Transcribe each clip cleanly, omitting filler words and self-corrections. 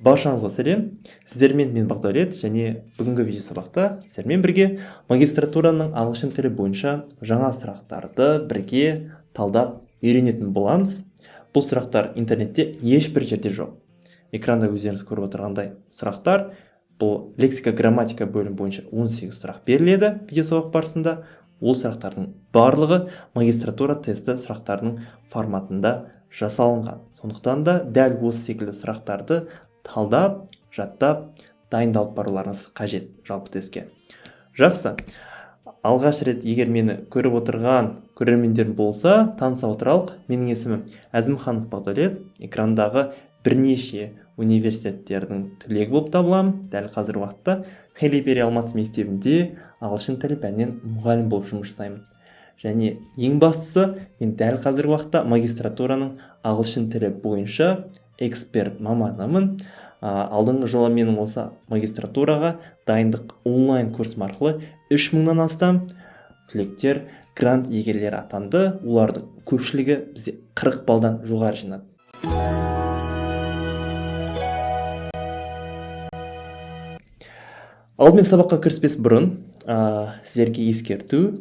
Баршаңызға сәлем! Сіздермен мен, Бақдәулет, және бүгінгі видео сабақта сіздермен бірге магистратураның ағылшын тілі бойынша жаңа сұрақтарды бірге талдап үйренетін боламыз. Бұл сұрақтар интернетте ешбір жерде жоқ. Экранда өздеріңіз көріп отырғандай сұрақтар, бұл лексика грамматика бөлімі бойынша 18 сұрақ беріледі видео сабақ барысында. Ол сұрақтардың барлығы магистратура тесті сұрақтарының форматында жасалынған. Сондықтан да дәл осы секілді сұрақтарды талдап, жаттап, дайындалып баруларыңыз қажет жалпы тестке. Жақсы. Алғаш рет егер мені көріп отырған көрермендерім болса, таныса отыралық. Менің есімім Әзімханов Бақдәулет. Экрандағы бірнеше университеттердің түлегі болып табыламын. Дәл қазіргі уақытта Хейлибери Алматы мектебінде ағылшын тілі пәнінен мұғалім болып жұмыс жасаймын. Және ең бастысы, мен дәл қазіргі уақытта магистратураның ағылшын тілі бойынша эксперт маманымын. Алдыңғы жылы менің осы магистратураға дайындық онлайн курсым арқылы 3000-нан астам түлектер грант иегерлері атанды. Олардың көпшілігі бізде 40 балдан жоғары жинады. Алдымен сабаққа кіріспес бұрын сіздерге ескерту: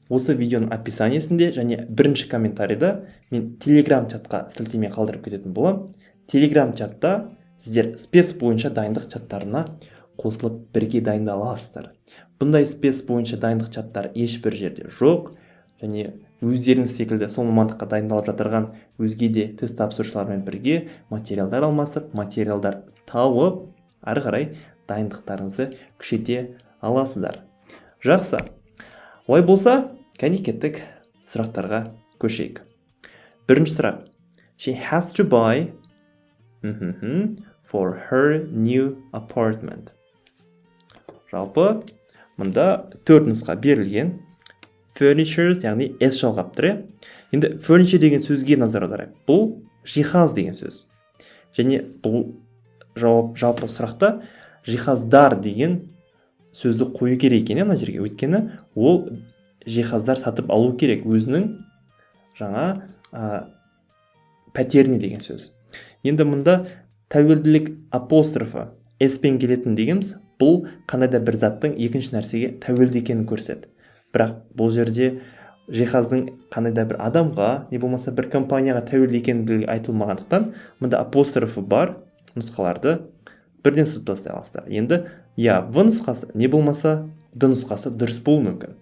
осы видеоның описаниесінде және бірінші комментарийда мен телеграм чатқа сілтеме қалдырып кететін боламын. Телеграм чатта сіздер спец бойынша дайындық чаттарына қосылып, бірге дайындала аласыздар. Бұндай спец бойынша дайындық чаттары ешбір жерде жоқ және өздеріңіз секілді сол мамандыққа дайындалып жатырған өзге де тест тапсырушылармен бірге материалдар алмасып, материалдар тауып, ары қарай дайындықтарыңызды күшейте аласыздар. Жақсы, олай болса, кәне, кеттік, сұрақтарға көшейік. Бірінші сұрақ. She has to buy for her new apartment. Жалпы мында төрт нұсқа берілген. Furnitures, яғни s жалғап тұр, иә. Енді furniture деген сөзге назар аударайық. Бұл жиһаз деген сөз. Және бұл жауап, жалпы сұрақта жиһаздар деген сөзді қою керек екен, иә, мына жерге. Өйткені ол жиһаздар сатып алу керек өзінің жаңа пәтеріне деген сөз. Енді мұнда тәуелділік апострофы s пен келетін дегеніміз, бұл қандай да бір заттың екінші нәрсеге тәуелді екенін көрсетеді. Бірақ бұл жерде жиһаздың қандай да бір адамға не болмаса бір компанияға тәуелді екендігі айтылмағандықтан, мұнда апострофы бар нұсқаларды бірден сызып тастай аласыздар. Енді я в нұсқасы, не болмаса д нұсқасы дұрыс болуы мүмкін.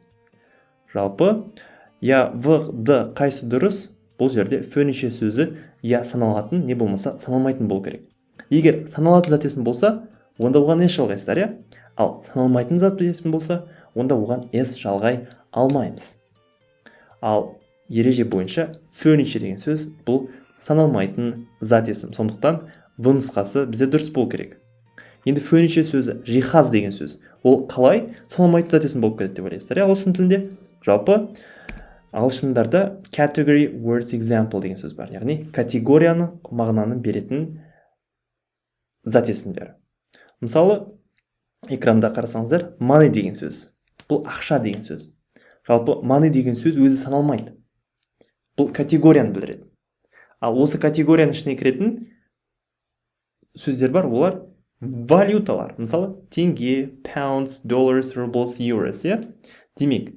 Жалпы я, в, д қайсы дұрыс? Бұл жерде furniture сөзі я саналатын, не болмаса саналмайтын болу керек. Егер саналатын зат есім болса, онда оған s жалғайсыздар, иә. Ал саналмайтын зат есім болса, онда оған s жалғай алмаймыз. Ал ереже бойынша furniture деген сөз бұл саналмайтын зат есім, сондықтан в нұсқасы бізде дұрыс болу керек. Енді furniture сөзі жиһаз деген сөз, ол қалай саналмайтын зат есім болып кетеді деп ойлайсыздар, иә, ағылшын тілінде? Жалпы ағылшындарда category words example деген сөз бар, яғни категорияны, мағынаны беретін зат есімдер. Мысалы, экранда қарасаңыздар, money деген сөз бұл ақша деген сөз. Жалпы money деген сөз өзі саналмайды, бұл категорияны білдіреді. Ал осы категорияның ішіне кіретін сөздер бар, олар валюталар, мысалы, теңге, pounds, dollars, rubles, euros, иә. Демек,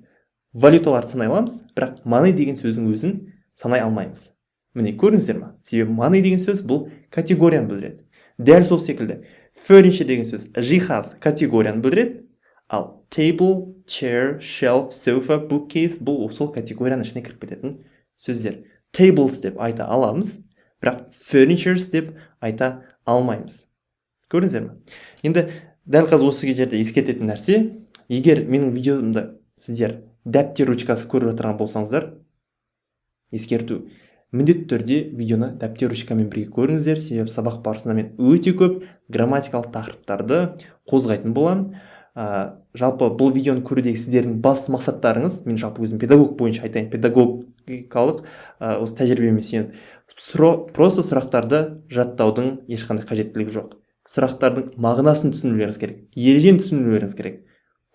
валюталарды санай аламыз, бірақ money деген сөздің өзін санай алмаймыз. Міне, көрдіңіздер ма? Себебі money деген сөз бұл категорияны білдіреді. Дәл сол секілді furniture деген сөз жиһаз, категорияны білдіреді. Ал table, chair, shelf, sofa, bookcase бұл сол категорияның ішіне кіріп кететін сөздер. Tables деп айта аламыз, бірақ furnitures деп айта алмаймыз. Көрдіңіздер ме? Енді дәл қазір осы жерде ескертетін нәрсе: егер менің видеомды сіздер дәптер, ручкасы көріп отырған болсаңыздар, ескерту: міндетті түрде видеоны дәптер, ручкамен бірге көріңіздер. Себебі сабақ барысында мен өте көп грамматикалық тақырыптарды қозғайтын боламын. Жалпы бұл видеоны көрудегі сіздердің басты мақсаттарыңыз, мен жалпы өзім педагог бойынша айтайын, педагогикалық осы тәжірибеме сүйеніп, просто сұрақтарды жаттаудың ешқандай қажеттілігі жоқ. Сұрақтардың мағынасын түсінулеріңіз керек, ережені түсінулеріңіз керек.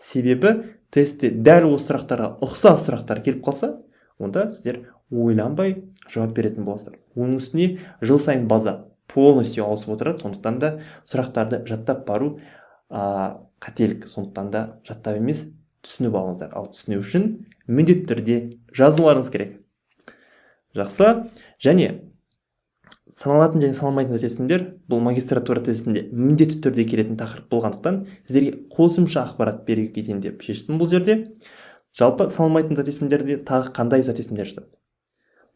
Себебі тестте дәл осы сұрақтарға ұқсас сұрақтар келіп қалса, онда сіздер ойланбай жауап беретін боласыздар. Оның үстіне жыл сайын база Полностью ауысып отырады. Сондықтан да сұрақтарды жаттап бару қателік. Сондықтан да жаттап емес, түсініп алыңыздар. Ал түсіну үшін міндетті түрде жазуларыңыз керек. Жақсы. Және саналатын және саналмайтын зат есімдер бұл магистратура тестінде міндетті түрде келетін тақырып болғандықтан, сіздерге қосымша ақпарат бере кетейін деп шештім. Бұл жерде жалпы саналмайтын зат есімдерде тағы қандай зат есімдер жатады?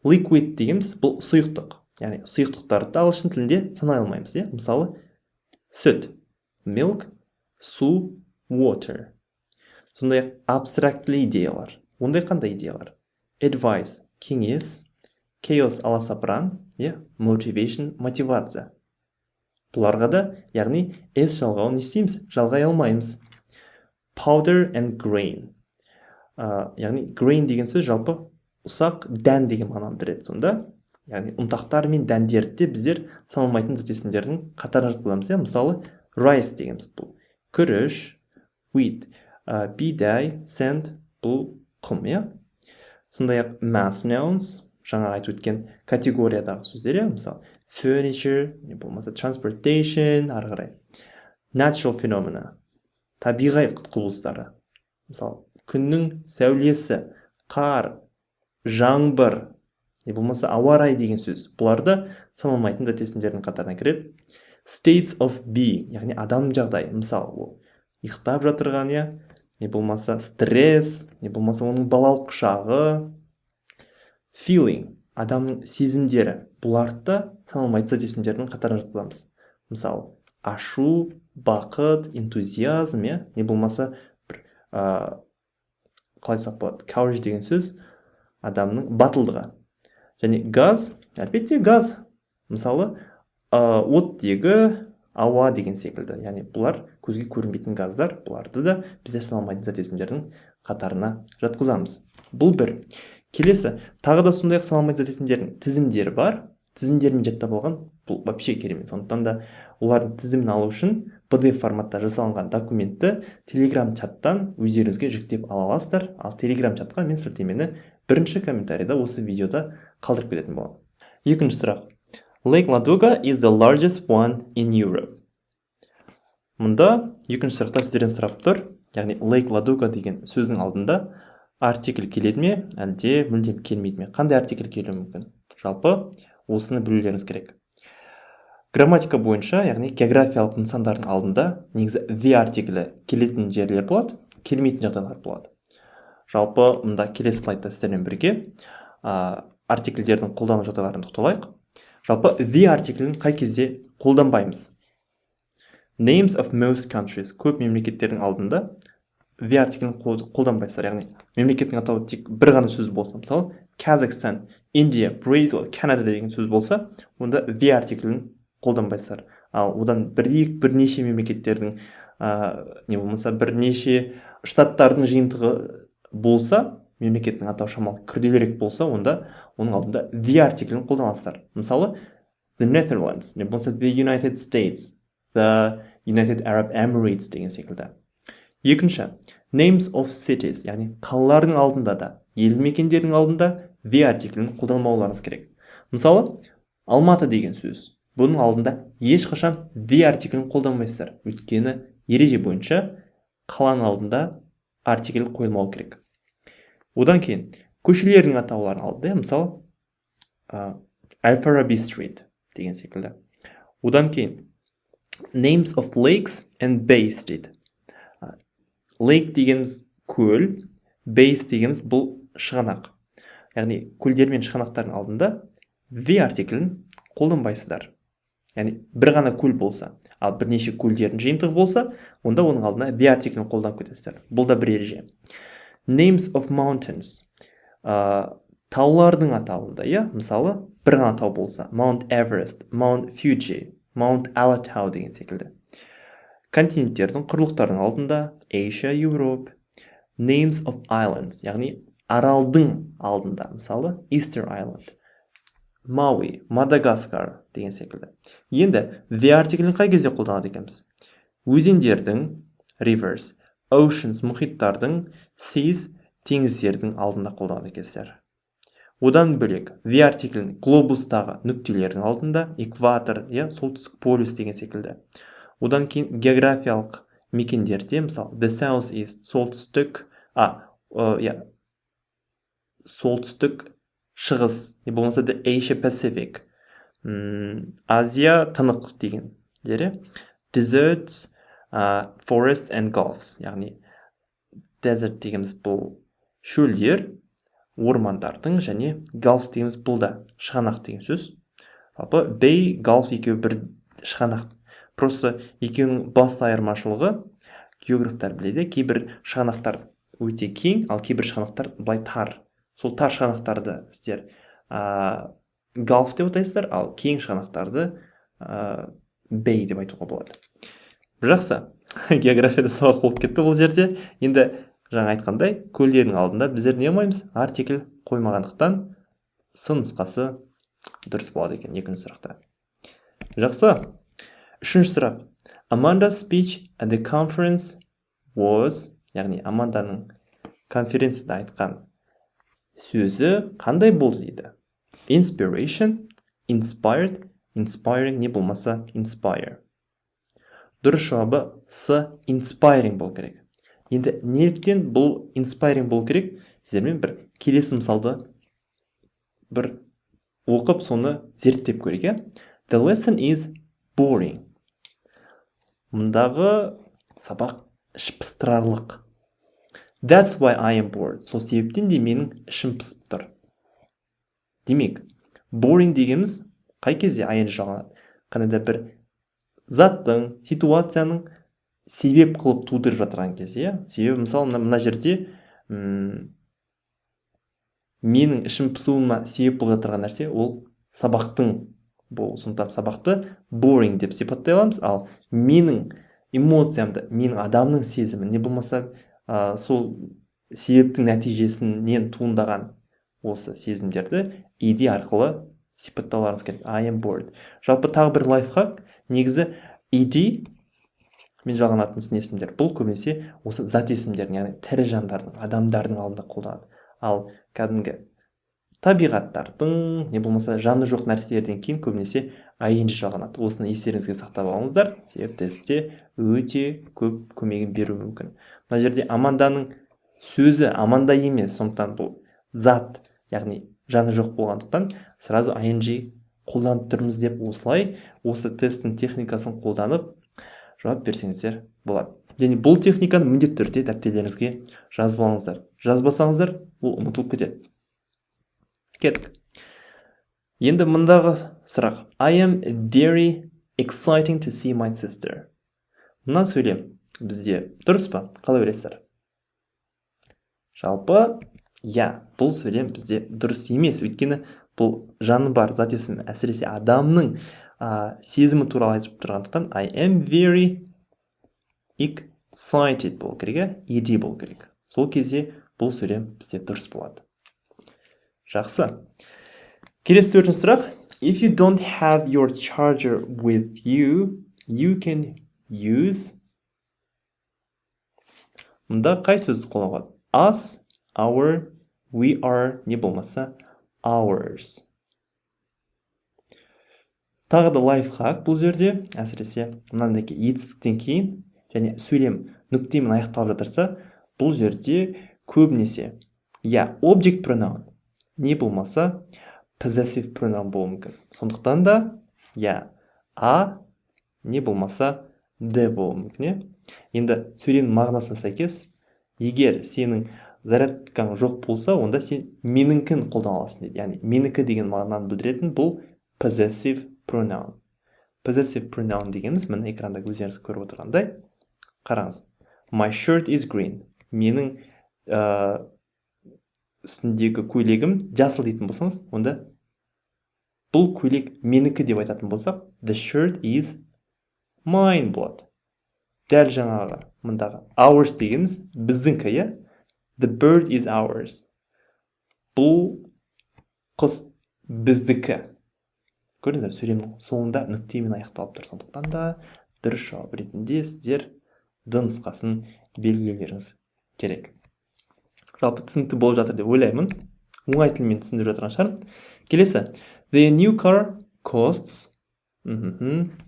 Liquid дегеніміз бұл сұйықтық, яғни сұйықтықтарды ағылшын тілінде санай алмаймыз, иә. Мысалы, сүт — milk, су — water. Сондай ақ абстрактілі идеялар. Ондай қандай идеялар? Advice — кеңес, chaos — аласапыран, иә, motivation — мотивация. Бұларға да, яғни, s жалғауын не істейміз? Жалғай алмаймыз. Powder and grain, яғни grain деген сөз жалпы ұсақ дән деген мағынаны білдіреді. Сонда, яғни, ұнтақтар мен дәндерді де біздер саналмайтын зат есімдердің қатарына жатқызамыз, иә. Мысалы, rice дегеніміз бұл күріш, wheat бидай, sand бұл құм, иә. Сондай ақ mass nouns, жаңа айтып өткен категориядағы сөздер, иә. Мысалы, furniture не болмаса transportation. Ары қарай natural phenomena, табиғат құбылыстары. Мысалы, күннің сәулесі, қар, жаңбыр не болмаса ауа райы деген сөз. Бұлар да саналмайтын зат есімдердің қатарына кіреді. States of being, яғни адам жағдайы. Мысалы, ол ұйықтап жатырған, иә, не болмаса стресс, не болмаса оның балалық шағы. Feeling, адамның сезімдері. Бұларды да саналмайтын зат есімдердің қатарына жатқызамыз. Мысалы, ашу, бақыт, энтузиазм, иә, не болмаса бір қалай айтсақ болады, courage деген сөз адамның батылдығы. Және газ, әлбетте, газ. Мысалы, оттегі, ауа деген секілді. Яғни бұлар көзге көрінбейтін газдар. Бұларды да біздер саналмайтын зат есімдердің қатарына жатқызамыз. Бұл бір. Келесі тағы да сондай ақ саналмайтын зат есімдердің тізімдері бар. Тізімдерін жаттап алған бұл вообще керемет. Сондықтан да олардың тізімін алу үшін PDF форматта жасалынған документті Телеграм чаттан өздеріңізге жүктеп ала аласыздар. Ал Телеграм чатқа мен сілтемені бірінші комментарийда осы видеода қалдырып кететін боламын. Екінші сұрақ. Lake Ladoga is the largest one in Europe. Мұнда екінші сұрақта сіздерден сұрап тұр, яғни Lake Ladoga деген сөздің алдында артикль келеді ме, әлде мүлдем келмейді ме? Қандай артикль келуі мүмкін? Жалпы осыны білулеріңіз керек. Грамматика бойынша, яғни географиялық нысандардың алдында негізі the артиклі келетін жерлер болады, келмейтін жағдайлар болады. Жалпы мында келесі слайдта сіздермен бірге артикльдердің қолдану жағдайларына тоқталайық. Жалпы the артиклін қай кезде қолданбаймыз? Names of most countries, көп мемлекеттердің алдында the артиклін қолданбайсыздар. Яғни мемлекеттің атауы тек бір ғана сөз болса, мысалы, Kazakhstan, India, Brazil, Canada деген сөз болса, онда the артиклін қолданбайсыздар. Ал одан бір екі, бірнеше мемлекеттердің не болмаса бірнеше штаттардың жиынтығы болса, мемлекеттің атауы шамалы күрделірек болса, онда оның алдында the артиклін қолданасыздар. Мысалы, the Netherlands не болмаса the United States, the United Arab Emirates деген секілді. Екінші, names of cities, яғни қалалардың алдында да, елді мекендердің алдында the артиклін қолданбауларыңыз керек. Мысалы, Алматы деген сөз. Бұның алдында ешқашан the артиклін қолданбайсыздар, өйткені ереже бойынша қаланың алдында артикль қойылмау керек. Одан кейін көшелердің атауларын алды, иә. Мысалы, Әл Фараби Street деген секілді. Одан кейін names of lakes and bays дейді. Lake дегеніміз көл, bays дегеніміз бұл шығанақ. Яғни көлдер мен шығанақтардың алдында the артиклін қолданбайсыздар. Яғни бір ғана көл болса. Ал бірнеше көлдердің жиынтығы болса, онда оның алдына the артиклін қолданып кетесіздер. Бұл да бір ереже. Names of mountains, таулардың атауында, иә. Мысалы, бір ғана тау болса, Mount Everest, Mount Fuji, Mount Алатау деген секілді. Континенттердің, құрлықтардың алдында: Asia, Europe. Names of islands, яғни аралдың алдында. Мысалы, Easter Island, Maui, Мадагаскар деген секілді. Енді the артиклін қай кезде қолданады екенбіз? Өзендердің — rivers, oceans — мұхиттардың, seas — теңіздердің алдында қолданады екенсіздер. Одан бөлек, the артиклін глобустағы нүктелердің алдында, экватор, иә, солтүстік полюс деген секілді. Одан кейін географиялық мекендерде, мысалы, the south east, солтүстік, иә, солтүстік шығыс, не болмаса the Asia Pacific, Азия тынық деген жер, иә. Deserts, forests and gulfs, яғни desert дегеніміз бұл шөлдер, ормандардың, және gulf дегеніміз бұл да шығанақ деген сөз. Жалпы bay, gulf екеуі бір шығанақ, просто екеуінің басты айырмашылығы, географтар біледі, кейбір шығанақтар өте кең, ал кейбір шығанақтар былай тар. Сол тар шығанақтарды сіздер gulf деп атайсыздар, ал кең шығанақтарды bay деп айтуға болады. Жақсы, географияда сабақ болып кетті бұл жерде. Енді жаңа айтқандай, көлдердің алдында біздер не қоймаймыз? Артикль қоймағандықтан, С нұсқасы дұрыс болады екен екінші сұрақта. Жақсы, үшінші сұрақ. Amanda's speech at the conference was, яғни Аманданың конференцияда айтқан сөзі қандай болды дейді. Inspiration, inspired, inspiring, не болмаса inspire. Дұрыс жауабы С, inspiring болу керек. Енді неліктен бұл inspiring болу керек? Сіздермен бір келесі мысалды бір оқып, соны зерттеп көрейік, иә. The lesson is boring. Мұндағы сабақ іш пыстырарлық. That's why I am bored. Сол себептен де менің ішім пысып тұр. Демек, boring дегеніміз қай кезде ing жалғанады? Қандай да бір заттың, ситуацияның себеп қылып тудырып жатырған кезде, иә. Себебі, мысалы, мына жерде менің ішім пысуыма себеп болып жатырған нәрсе ол сабақтың болу. Сондықтан сабақты boring деп сипаттай аламыз, ал менің эмоциямды, менің адамның сезімін, не болмаса сол себептің нәтижесінен туындаған осы сезімдерді ed арқылы сипаттауларыңыз керек. I am bored. Жалпы, тағы бір лайфхак: негізі ed мен жалғанатын сын есімдер бұл көбінесе осы зат есімдердің, яғни тірі жандардың, адамдардың алдында қолданады. Ал кәдімгі табиғаттардың, не болмаса жаны жоқ нәрселерден кейін көбінесе ing жалғанады. Осыны естеріңізге сақтап алыңыздар, себебі тестте өте көп көмегін беруі мүмкін. Мына жерде Аманданың сөзі Аманда емес, сондықтан бұл зат, яғни жаны жоқ болғандықтан, сразу ing қолданып тұрмыз деп, осылай осы тесттің техникасын қолданып жауап берсеңіздер болады. Және бұл техниканы міндетті түрде дәптерлеріңізге жазып алыңыздар. Жазбасаңыздар, ол ұмытылып кетеді. Кеттік. Енді мындағы сұрақ. I am very exciting to see my sister. Мына сөйлем бізде дұрыс па, қалай ойлайсыздар? Жалпы, иә, бұл сөйлем бізде дұрыс емес, өйткені бұл жаны бар зат есім, әсіресе адамның сезімі туралы айтып тұрғандықтан, I am very excited болу керек, иә, ed болу керек. Сол кезде бұл сөйлем бізде дұрыс болады. Жақсы, келесі төртінші сұрақ. If you don't have your charger with you, you can use. Мұнда қай сөзді қолдануға болады? Us, our, we are, не болмаса ours. Тағы да лайфхак: бұл жерде әсіресе мынандай етістіктен кейін және сөйлем нүктемен аяқталып жатырса, бұл жерде көбінесе я object pronoun, не болмаса possessive pronoun болуы мүмкін. Сондықтан да, иә, а не болмаса д болуы мүмкін, иә. Енді сөйлемнің мағынасына сәйкес, егер сенің зарядкаң жоқ болса, онда сен меніңкін қолдана аласың дейді. Яғни менікі деген мағынаны білдіретін бұл possessive pronoun. Possessive pronoun дегеніміз, міне, экранда өздеріңіз көріп отырғандай, қараңыз: My shirt is green. Менің үстіндегі көйлегім жасыл дейтін болсаңыз, онда бұл көйлек менікі деп айтатын болсақ, the shirt is mine болады. Дәл жаңағы мындағы ours дегеніміз біздіңкі, иә. The bird is ours. Бұл құс біздікі. Көрдіңіздер, сөйлемнің соңында нүктемен аяқталып тұр. Сондықтан да дұрыс жауап ретінде сіздер Д нұсқасын белгілеулеріңіз керек. Жалпы, түсінікті болып жатыр деп ойлаймын. Оңай тілмен түсіндіріп жатырған шығармын. Келесі. The new car costs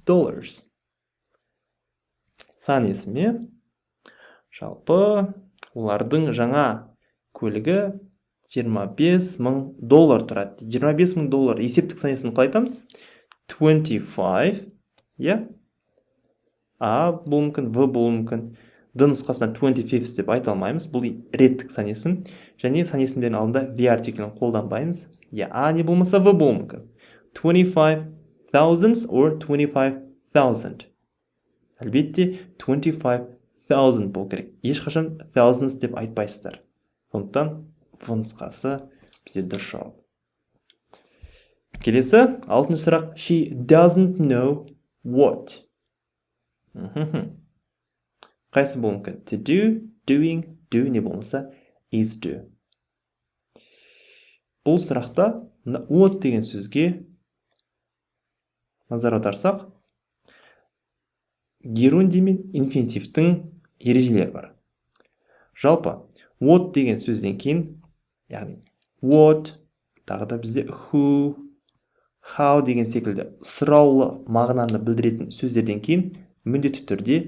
dollars. Сан есімі. Жалпы олардың жаңа көлігі 25 мың доллар тұрады. 25 мың доллар есептік сан есімін қалай айтамыз? 25, иә? А болуы мүмкін, В болуы мүмкін. Д нұсқасына 25 деп айта алмаймыз. Бұл реттік сан есім. Және сан есімдердің алдында the артиклін қолданбаймыз. Я, А не болмаса В болуы мүмкін. 25 thousands or 25,000. Әлбетте 25,000 болу керек. Ешқашан thousands деп айтпайсыздар. Сондықтан В нұсқасы бізде дұрыс жауап. Келесі, алтыншы сұрақ. She doesn't know what. Қайсы болуы мүмкін? To do, doing, do не болмаса is do. Бұл сұрақта мына what деген сөзге назар аударсақ, герундий мен инфинитивтің ережелері бар. Жалпы what деген сөзден кейін, яғни what, тағы да бізде who, how деген секілді сұраулы мағынаны білдіретін сөздерден кейін міндетті түрде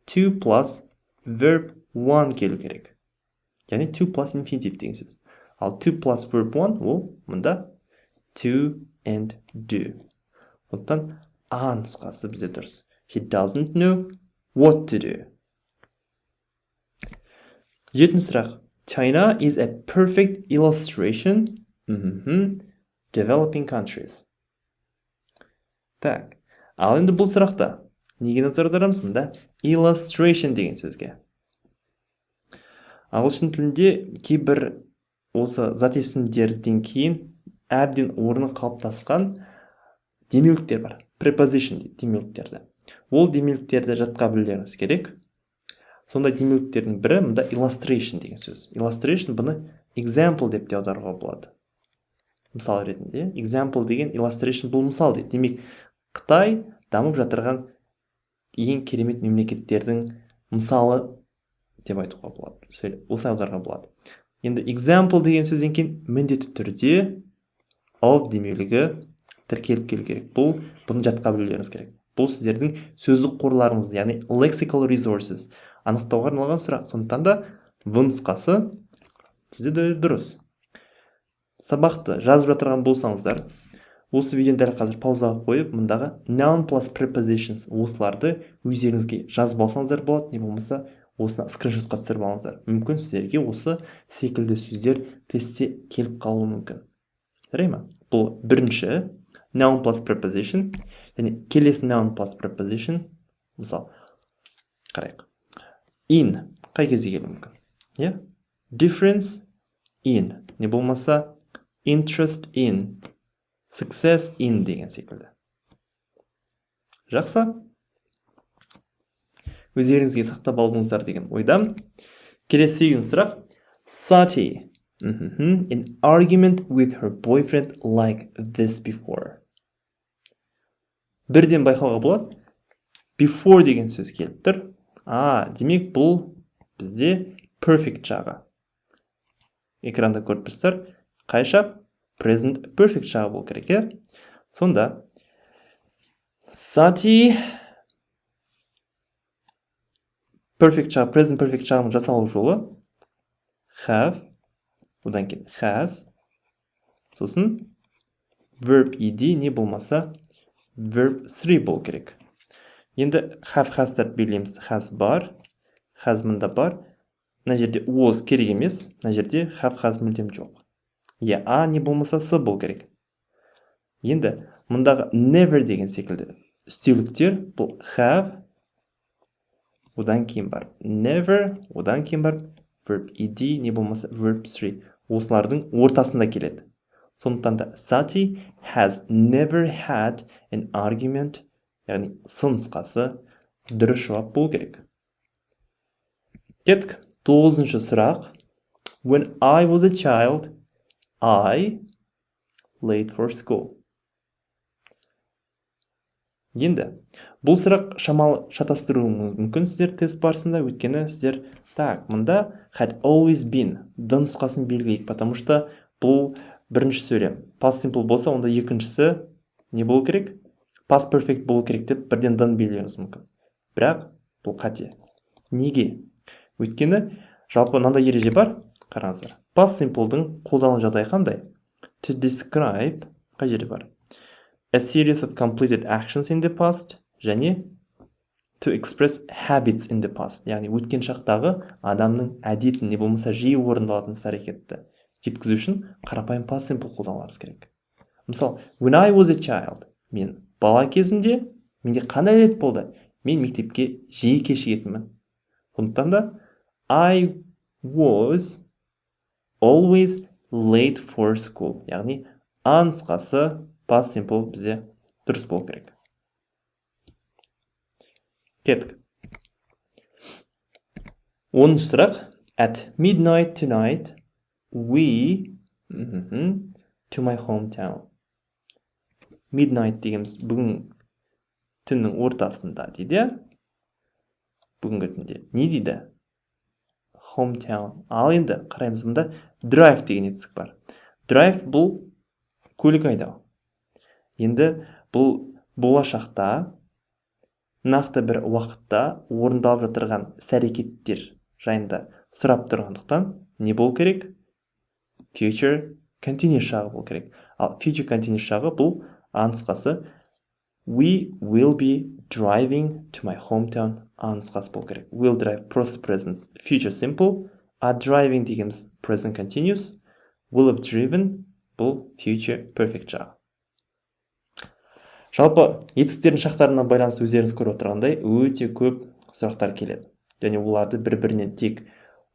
to plus verb one келу керек. Яғни to plus infinitive деген сөз. Ал to plus verb one ол мында to and do. Сондықтан А нұсқасы бізде дұрыс. She doesn't know what to do. Жетінші сұрақ. China is a perfect illustration developing countries. Так, ал енді бұл сұрақта неге назар аударамыз? Мында illustration деген сөзге. Ағылшын тілінде кейбір осы зат есімдерден кейін әбден орны қалыптасқан демеуліктер бар. Preposition дейді демеуліктерді. Ол демеуліктерді жатқа білулеріңіз керек. Сондай демеуліктердің бірі мында illustration деген сөз. Illustration, бұны example деп те аударуға болады. Мысал ретінде. Example деген illustration бұл мысал дейді. Демек, Қытай дамып жатырған ең керемет мемлекеттердің мысалы деп айтуға болады. Осылай аударуға болады. Енді example деген сөзден кейін міндетті түрде of демеулігі тіркеліп келу керек. Бұны жатқа білулеріңіз керек. Бұл сіздердің сөздік қорларыңыз, яғни lexical resources анықтауға арналған сұрақ. Сондықтан да В нұсқасы сізде дұрыс. Сабақты жазып жатырған болсаңыздар, осы видеоны дәл қазір паузаға қойып, мұндағы noun plus prepositions осыларды өздеріңізге жазып алсаңыздар болады, не болмаса осыны скриншотқа түсіріп алыңыздар. Мүмкін, сіздерге осы секілді сөздер тестте келіп қалуы мүмкін. Жарай ма? Бұл бірінші noun plus preposition және келесі noun plus preposition, мысал қарайық. In қай кезде келуі мүмкін? Иә? Difference in, не болмаса interest in, success in деген секілді. Жақсы. Өздеріңізге сақтап алдыңыздар деген ойдамын. Келесі сегізінші сұрақ. Sati an argument with her boyfriend like this before. Бірден байқауға болады. Before деген сөз келіп тұр. А, демек, бұл бізде perfect шағы. Экранда көріп тұрсыздар. Қай шақ? Present perfect шағы болу керек, иә? Сонда Sati perfect шағы, present perfect шағының жасалу жолы have, одан кейін has, сосын verb ed не болмаса verb 3 болу керек. Енді have, has-тарды белгілейміз. Has бар, has мында бар. Мына жерде was керек емес, мына жерде have, has мүлдем жоқ. Я А не болмаса С болу керек. Енді мұндағы never деген секілді үстеуліктер бұл have, одан кейін бар never, одан кейін бар verb ed не болмаса verb 3. Осылардың ортасында келеді. Сондықтан да Sati has never had an argument, яғни С нұсқасы дұрыс жауап болу керек. Кеттік. Тоғызыншы сұрақ. When I was a child, I late for school. Енді бұл сұрақ шамалы шатастыруы мүмкін сіздер тест барысында, өйткені сіздер, так, мында had always been, д нұсқасын белгілейік, потому что Бұл бірінші сөйлем past simple болса, онда екіншісі не болу керек? Past perfect болу керек деп бірден д белгілеуіміз мүмкін. Бірақ бұл қате. Неге? Өйткені жалпы мынандай ереже бар, қараңыздар. Past simple-дың қолдану жағдайы қандай? To describe қай жерде бар? A series of completed actions in the past және to express habits in the past, яғни өткен шақтағы адамның әдетін не болмаса жиі орындалатын іс әрекетті жеткізу үшін қарапайым past simple қолдануларымыз керек. Мысалы, when I was a child, мен бала кезімде менде қандай әдет болды? Мен мектепке жиі кешігетінмін. Сондықтан да I was always late for school, яғни А нұсқасы, past simple бізде дұрыс болу керек. Кеттік, 10-сұрақ. At midnight tonight we to my hometown. Midnight дегеніміз бүгін түннің ортасында дейді, иә. Бүгінгі түнде не дейді? Hometown. Ал енді қараймыз, мұнда drive деген етістік бар. Drive — бұл көлік айдау. Енді бұл болашақта нақты бір уақытта орындалып жатырған іс әрекеттер жайында сұрап тұрғандықтан, не болу керек? Future continuous шағы болу керек. Ал future continuous шағы бұл А нұсқасы, we will be driving to my hometown. А нұсқасы болу керек. Will drive — просто present future simple, а driving дегеніміз present continuous, will have driven — бұл future perfect жағы. Жалпы етістіктердің шақтарына байланысты өздеріңіз көріп отырғандай, өте көп сұрақтар келеді және оларды бір бірінен тек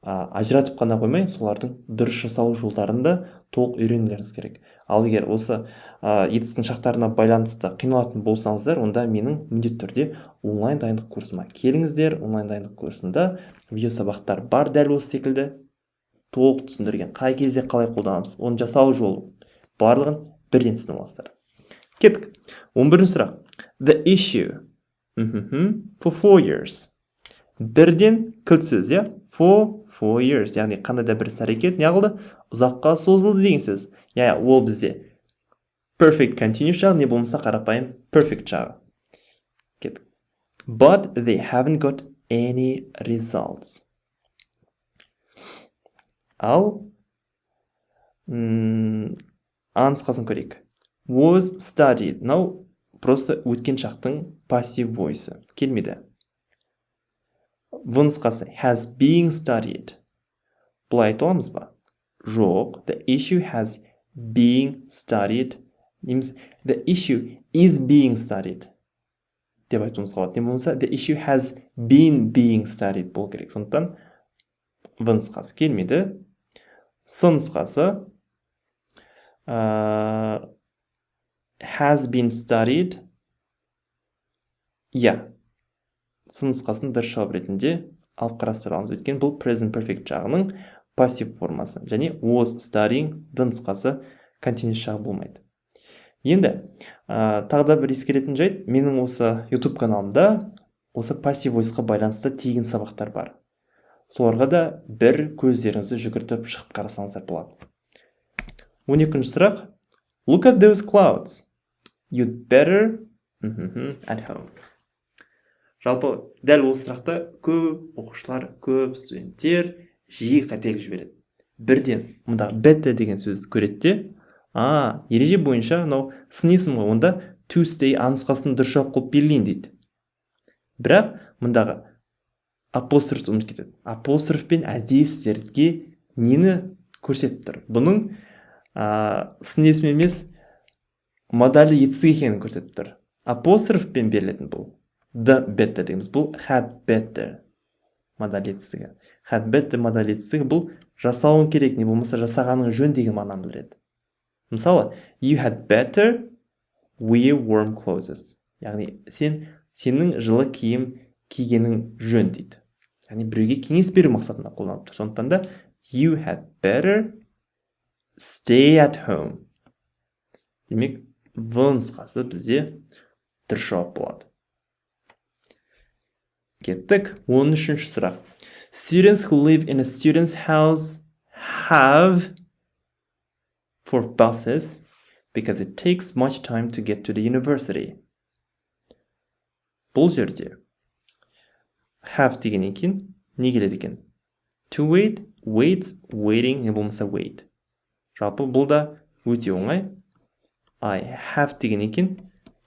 ажыратып қана қоймай, солардың дұрыс жасалу жолдарын да толық үйренулеріңіз керек. Ал егер осы етістіктің шақтарына байланысты қиналатын болсаңыздар, онда менің міндетті түрде онлайн дайындық курсыма келіңіздер. Онлайн дайындық курсында видео сабақтар бар, дәл осы секілді толық түсіндірген, қай кезде қалай қолданамыз, оны жасалу жолы, барлығын бірден түсініп аласыздар. Кеттік, 11-сұрақ. The issue for 4 years. Бірден кілт сөз, иә, for 4 years, яғни қандай да бір іс әрекет не қылды? Ұзаққа созылды деген сөз, иә. Ол бізде perfect continuous жағы не болмаса қарапайым perfect жағы. Кеттік. But they haven't got any results. Ал А нұсқасын көрейік. Was studied — мынау просто өткен шақтың passive voice, келмейді. В нұсқасы, has been studied. Бұлай айта аламыз ба? Жоқ. The issue has been studied немесе the issue is being studied деп айтуымызға болады, не болмаса the issue has been being studied болу керек. Сондықтан В нұсқасы келмейді. С нұсқасы, has been studied, иә, С нұсқасын дұрыс жауап ретінде алып қарастыра аламыз, өйткені бұл present perfect жағының пассив формасы және was studying, Д нұсқасы, continuous жағы болмайды. Енді тағы да бір ескеретін жайт: менің осы YouTube каналымда осы passive voice қа байланысты тегін сабақтар бар. Соларға да бір көздеріңізді жүгіртіп шығып қарасаңыздар болады. 12-сұрақ. Look at those clouds, you'd better at home. Жалпы дәл осы сұрақта көп оқушылар, көп студенттер жиі қателік жібереді. Бірден мында better деген сөзді көреді де, а ереже бойынша мынау сын есім ғой, онда to stay А нұсқасын дұрыс жауап қылып белгілейін дейді. Бірақ мұндағы апострофты ұмытып кетеді. Апострофпен әдейі сіздерге нені көрсетіп тұр? Бұның сын есім емес, модальды етістік екенін көрсетіп тұр. Апострофпен берілетін бұл the better дегеніміз бұл had better модаль етістігі. Had better модаль етістігі — бұл жасауың керек не болмаса жасағаның жөн деген мағынаны білдіреді. Мысалы, you had better wear warm clothes, яғни сенің жылы киім кигенің жөн дейді, яғни біреуге кеңес беру мақсатында қолданылып тұр. Сондықтан да you had better stay at home. Демек, В нұсқасы бізде дұрыс жауап болады. Кеттік, 13-сұрақ. Students who live in a student's house have for buses because it takes much time to get to the university. Бұл жерде have дегеннен кейін не келеді екен? To wait, waits, waiting, не болмаса wait. Жалпы бұл да өте оңай. I have дегеннен кейін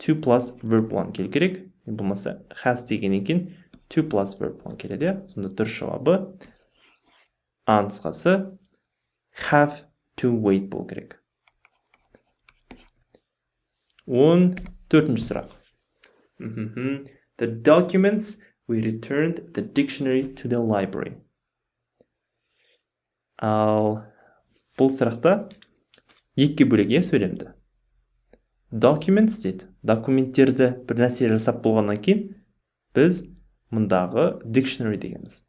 to plus verb 1 келу керек. Не болмаса has дегеннен кейін to plus verb 1 келеді. Сонда дұрыс жауабы А нұсқасы have to wait болу керек. 14-ші сұрақ. The documents we returned the dictionary to the library. Ал бұл сұрақта екіге бөлек сөйлемді. Documents дейді. Документтерді бір нәрсе жасап болғаннан кейін біз мұндағы dictionary дегенбіз.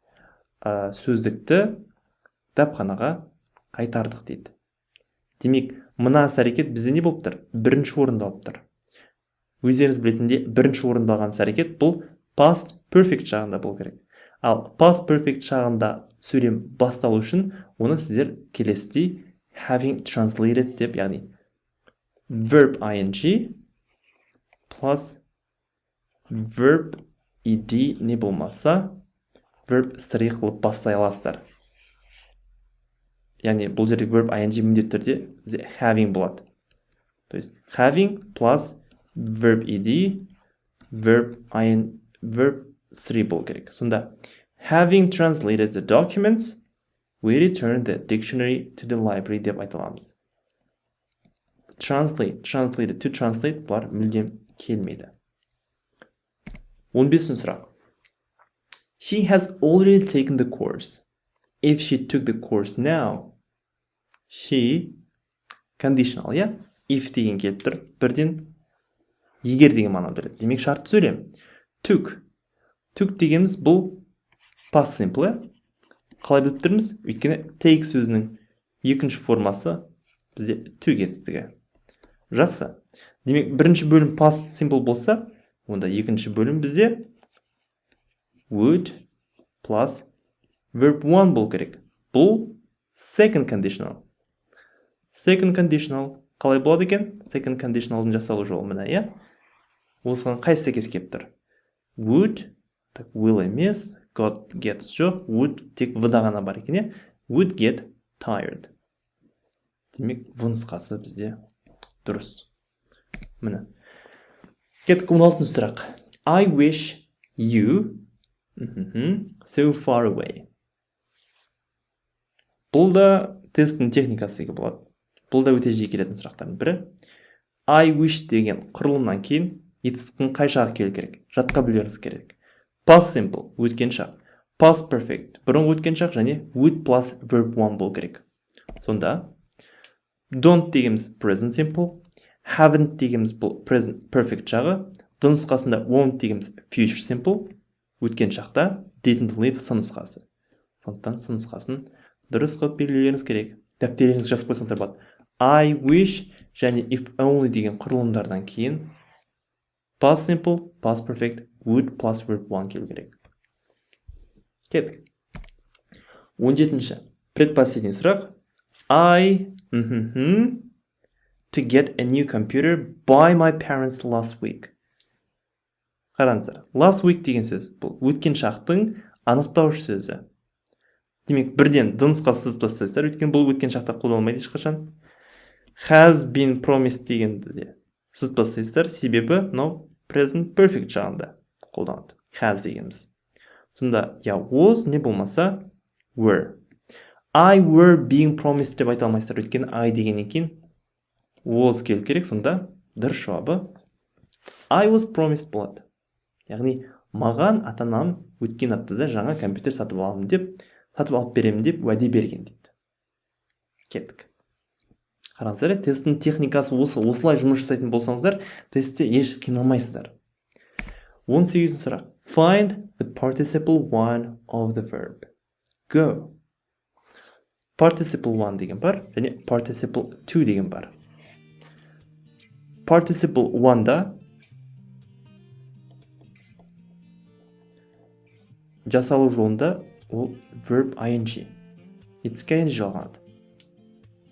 Сөздікті кітапханаға қайтардық дейді. Демек, мына іс-әрекет бізде не болып тұр? Бірінші орында алып тұр. Өздеріңіз білетіндей, бірінші орында алған іс-әрекет бұл past perfect шағында болу керек. Ал past perfect шағында сөйлем басталу үшін оны сіздер келесідей having translated деп, яғни verb ing plus verb ed не болмаса verb 3 қылып бастай аласыздар. Яғни бұл жерде verb ing міндетті түрде бізде having болады. То есть having plus verb ed, verb ing, verb 3 болу керек. Сонда having translated the documents, we return the dictionary to the library деп айта аламыз. Translate, translated, to translate бұлар мүлдем келмейді. 15-ші сұрақ. She has already taken the course. If she took the course now, she conditional, иә? If деген келіп тұр. Бірден егер деген мағына береді. Демек шартты сөйлем. Took. Took дегеніміз бұл past simple, иә? Қалай біліп тұрмыз? Өйткені take сөзінің екінші формасы бізде took етістігі. Жақсы. Демек бірінші бөлім past simple болса, онда екінші бөлім бізде would plus verb 1 болу керек. Бұл second conditional. Second conditional қалай болады екен? Second conditionalдың жасалу жолы мына, иә? Осыған қайсы сәйкес келіп тұр? Would, так, will емес, got, gets жоқ, would тек в-да ғана бар екен, иә? Would get tired. Демек, в нұсқасы бізде дұрыс. Міне. Кеттік 16-шы сұрақ. I wish you so far away. Бұл да тесттің техникасы деуге болады. Бұл да өте жиі келетін сұрақтардың бірі. I wish деген құрылымнан кейін етістіктің қай жағы келу керек? Жатқа білуіңіз керек. Past simple, өткен шақ. Past perfect, бұрынғы өткен шақ және would plus verb 1 болу керек. Сонда don't дегеніміз present simple, haven't дегеніміз бұл present perfect шағы, д нұсқасында won't дегеніміз future simple, өткен шақта didn't live с нұсқасы. Сондықтан с нұсқасын дұрыс қылып белгілеулеріңіз керек. Дәптерлеріңізге жазып қойсаңыздар болады. I wish және if only деген құрылымдардан кейін past simple, past perfect, would plus verb 1 келу керек. Кеттік. 17-ші. Предпоследний сұрақ. I to get a new computer by my parents last week. Қараңыздар, last week деген сөз бұл өткен шақтың анықтауыш сөзі. Демек, бірден д нұсқасын сызып тастайсыздар, өйткені бұл өткен шақта қолданылмайды ешқашан. Has been promised дегенді де сызып тастайсыздар, себебі мынау present perfect жағында қолданады. Has дегеніміз. Сонда я was не болмаса were. I were being promised деп айта алмайсыздар, өйткені I дегеннен кейін was келу керек, сонда дұрыс жауабы I was promised болады. Яғни маған ата-анам өткен аптада жаңа компьютер сатып аламын деп, сатып алып беремін деп уәде берген дейді. Кеттік. Қараңыздар, тесттің техникасы осы. Осылай жұмыс жасайтын болсаңыздар, тестте еш қиналмайсыздар. 18-ші сұрақ. Find the participle one of the verb. Go. Participle one деген бар және participle two деген бар. Participle one'да жасалу жолында ол verb ing. Етістікке ing жалғанады.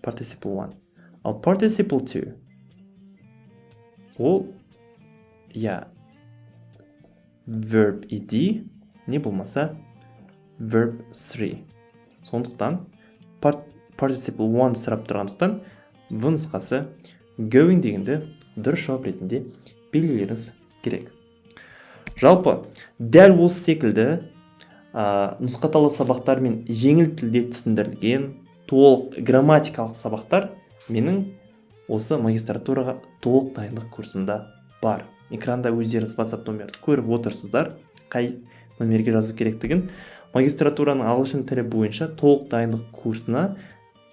Participle one. Ал participle two ол, иә, verb ed не болмаса verb 3. Сондықтан participle one сұрап тұрғандықтан, В нұсқасы, going дегенді дұрыс жауап ретінде белгілеуіңіз керек. Жалпы, дәл осы секілді нұсқа талдау сабақтармен жеңіл тілде түсіндірілген толық грамматикалық сабақтар менің осы магистратураға толық дайындық курсымда бар. Экранда өздеріңіз WhatsApp номерді көріп отырсыздар, қай номерге жазу керектігін. Магистратураның ағылшын тілі бойынша толық дайындық курсына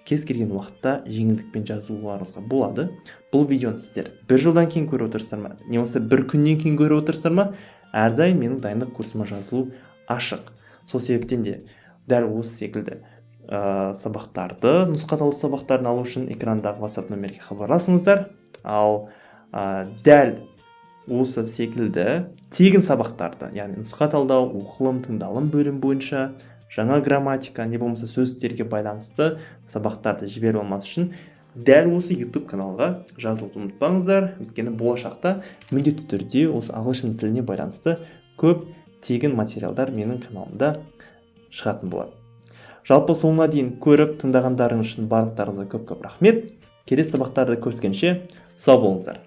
кез келген уақытта жеңілдікпен жазылуларыңызға болады. Бұл видеоны сіздер бір жылдан кейін көріп отырсыздар ма, не болмаса бір күннен кейін көріп отырсыздар ма, әрдайым менің дайындық курсыма жазылу ашық. Сол себептен де дәл осы секілді сабақтарды, нұсқа талдау сабақтарын алу үшін экрандағы WhatsApp номерге хабарласыңыздар. Ал дәл осы секілді тегін сабақтарды, яғни нұсқа талдау, оқылым, тыңдалым бөлім бойынша жаңа грамматика не болмаса сөздіктерге байланысты сабақтарды жіберіп алмас үшін дәл осы YouTube каналға жазылуды ұмытпаңыздар. Өйткені болашақта міндетті түрде осы ағылшын тіліне байланысты көп тегін материалдар менің каналымда шығатын болады. Жалпы, соңына дейін көріп тыңдағандарыңыз үшін барлықтарыңызға көп көп рахмет. Келесі сабақтарда көріскенше, сау болыңыздар.